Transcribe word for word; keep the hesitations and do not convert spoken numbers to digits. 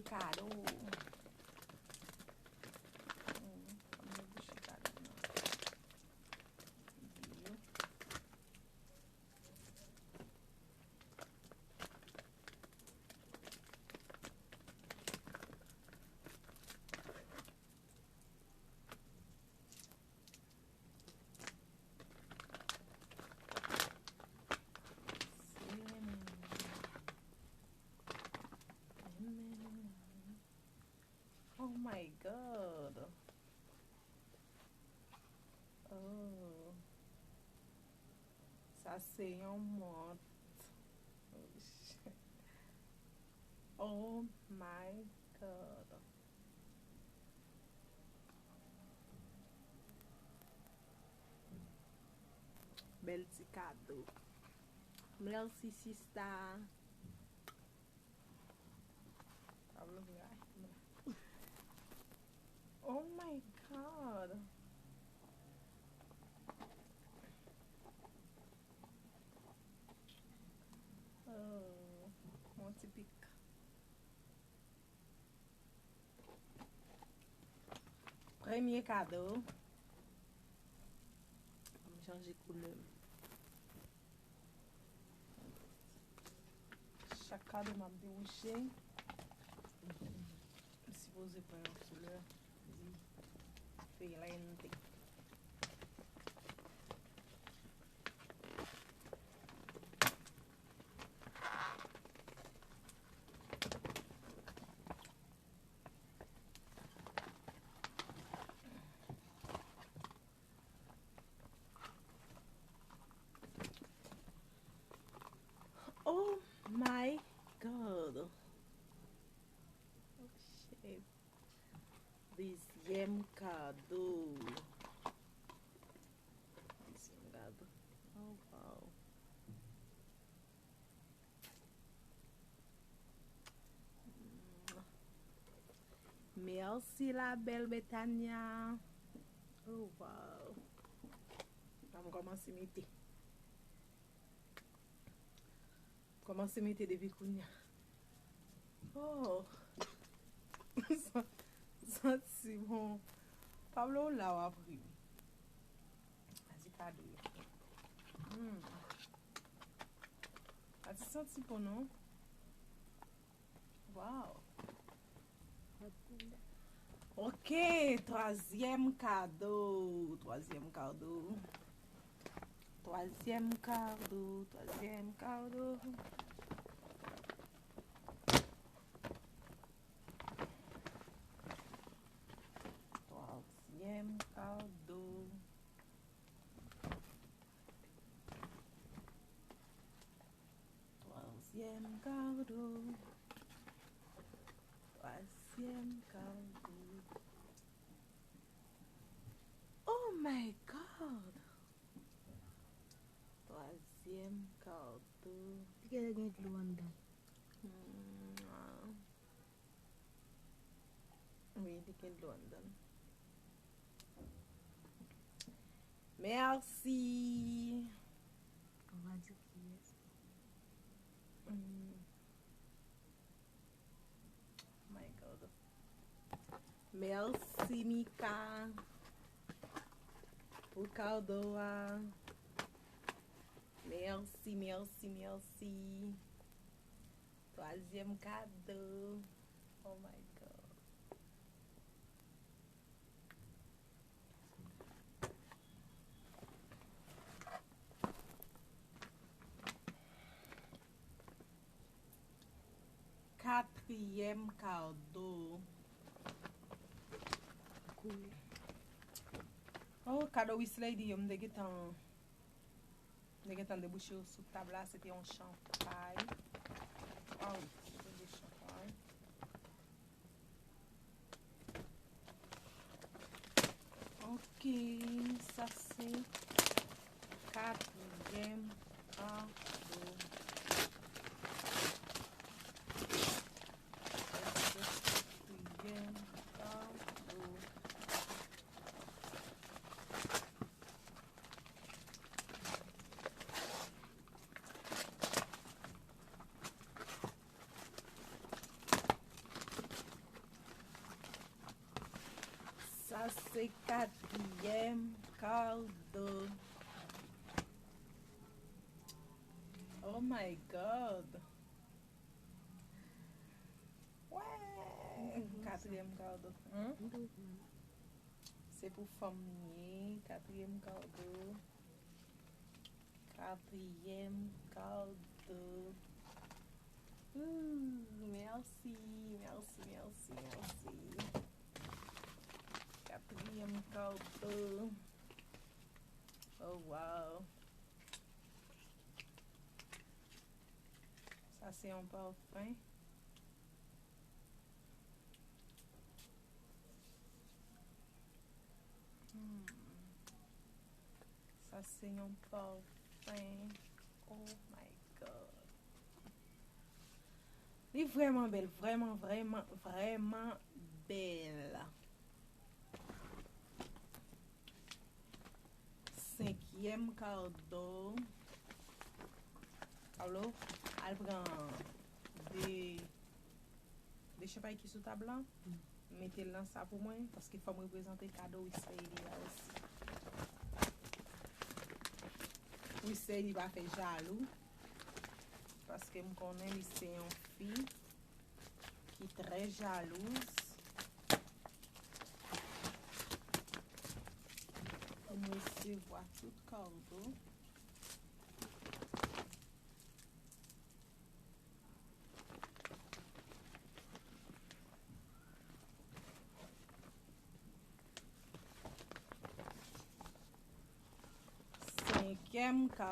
kado. Hmm, ann nou bouche kado nan. Ti di yo. Oh my God. Oh. Sa se yon mont. Oh my God. Bèl ti kado. Mèsi, sista. Pablo vin rache m la. Oh my God. Oh, yon ti pik. Premye kado. Ann chanje koulè. Chak kado m ap debouche, m sipoze pran yon koulè diferante. Oh my God. Oh shit. Dezyèm kado. Dezyèm kado. Oh wow. Mèsi la bèl Betania. Oh wow. Ann kòmanse mete. Kòmanse mete depi kounya. Oh. Santi bon. Pablo w la w ap ri. Di kado yo. Hmm. Pa ti santi bon non. Wow. Ok, twazyèm kado. Twazyèm kado. Twazyèm kado. Twazyèm kado. Twazyèm kado. Twazyèm kado. Twazyèm kado. Oh my God! Twazyèm kado. Li gen, gen dlo anndan. Hmm, ah. Wi, li gen dlo anndan. Mèsi. Ou pa di kiyès. Hmm. Oh my God. Mèsi, Mika, pou kado a. Mèsi, mèsi, mèsi. Twazyèm kado. Oh my God. Katriyèm kado. Oh, kado Wislady yo, m te gentan M te gentan debouche yo sou tab la, se te yon chanpay. Waw, se te de chanpay. Ok, sa se katriyèm kado. Katriyèm kado. Se katriyèm kado. Oh my God. Ouais. Katriyèm kado. Hmm? Se pou fanm li ye, katriyèm kado. Katriyèm kado. Ooh, merci, merci, merci, merci. Katriyèm kado. Oh, wow. Sa se yon pafen. Hmm. Sa se yon pafen. Oh my God. Li vrèman bèl, vrèman, vrèman, vrèman bèl. Senkyèm kado. Pablo, al pran de, de chen pay ki sou tab la. Mete l nan sa pou mwen, paske fò m reprezante kado Wiss Lady a osi. Wiss Lady pa fè jalou, paske m konnen li se yon fi ki trè jalouz. Pou m resevwa tout kado. Senkyèm kado.